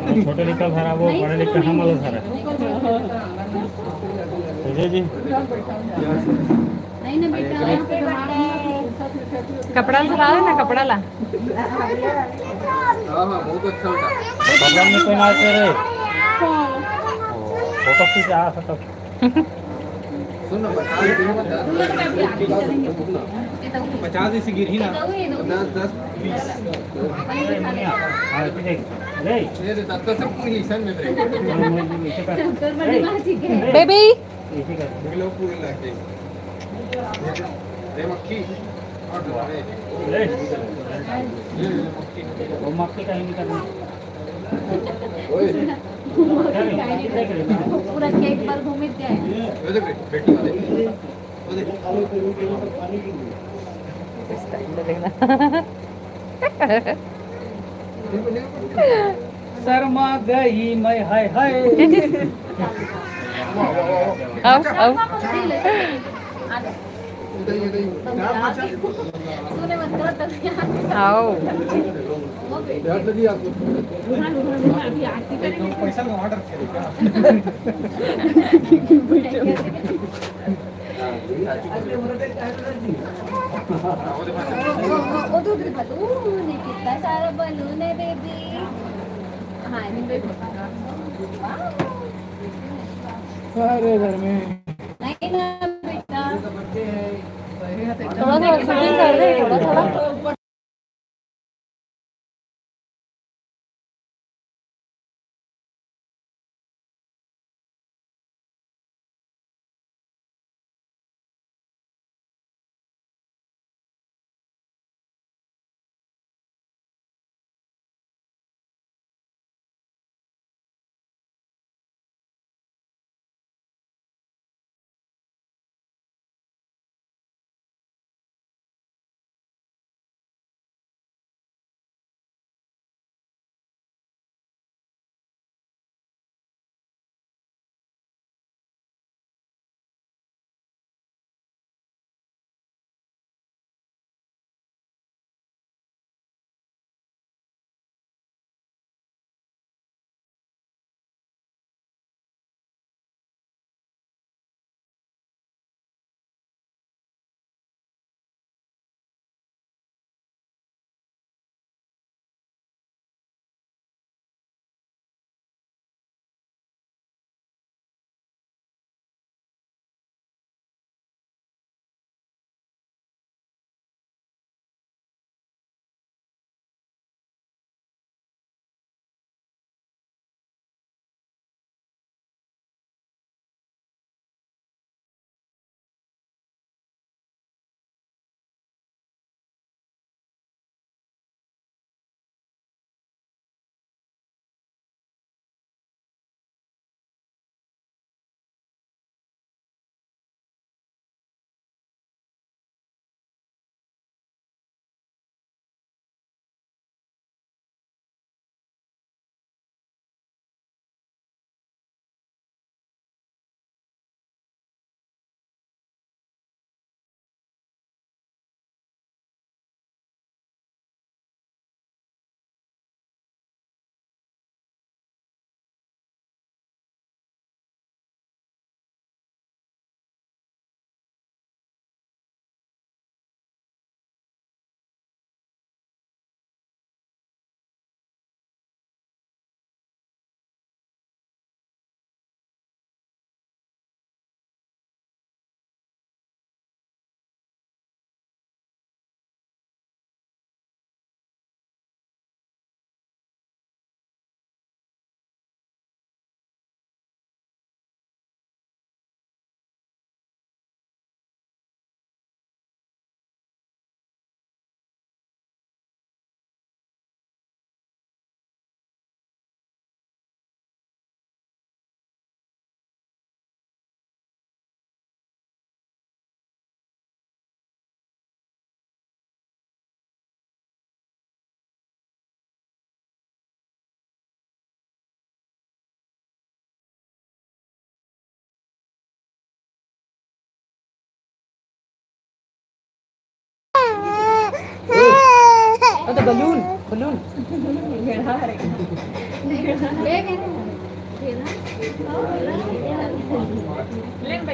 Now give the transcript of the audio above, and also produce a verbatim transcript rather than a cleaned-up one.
छोटे लिखा सारा, वो बड़े लिखा हम वाला सारा। समझे जी? कपड़ा ला धरा दे ना, कपड़ा ला। हाँ, हाँ, बहुत अच्छा बेटा। कपड़ा में कोई ना आते रे। फोटो खींच आ सकता। सुन ना, पचास गिरी मत, दस, पचास ऐसी गिरी ना, दस, दस, बीस। हाँ, ठीक है। ले। ये दे, दस, दस, सब पूरी सन में ब्रेक। बेबी। इसी का। देख लो, पूरी लग गई। रे मक्खी। और ले। ये ले मक्खी। वो मक्खी का ही निकलना। पूरा केक पर घूमित जाए। शर्मा गई मैं, हाय हाय। आओ, आओ। आओ। ओ, दूध के बलून, कितना सारा बलून है, बेबी। हाँ, नहीं, बेबी। अरे, घर में। नहीं ना, बेटा। थोड़ा, थोड़ा shooting कर दे, थोड़ा, थोड़ा। ओ तो बलून, बलून।